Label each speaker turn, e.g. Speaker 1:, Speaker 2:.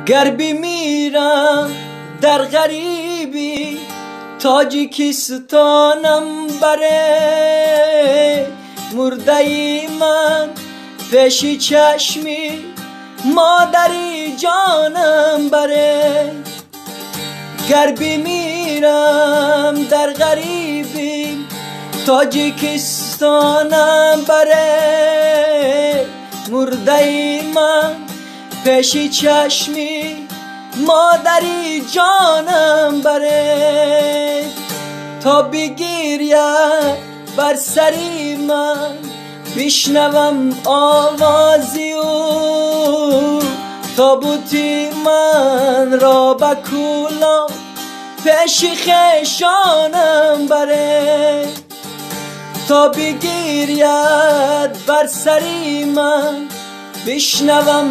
Speaker 1: Гар бимирам дар ғарибӣ, Тоҷикистонам баре. Мурдаи ман пеши чашми модари ҷонам баре. Гар бимирам дар ғарибӣ, Тоҷикистонам баре. Мурдаи ман пеши чашми модари ҷонам баре. То бигиряд бар сари ман, бишнавам овози ӯ. Тобути ман ро ба Кӯлоб пеши хешонам баре. То бигиряд бар сари ман, бишнавам.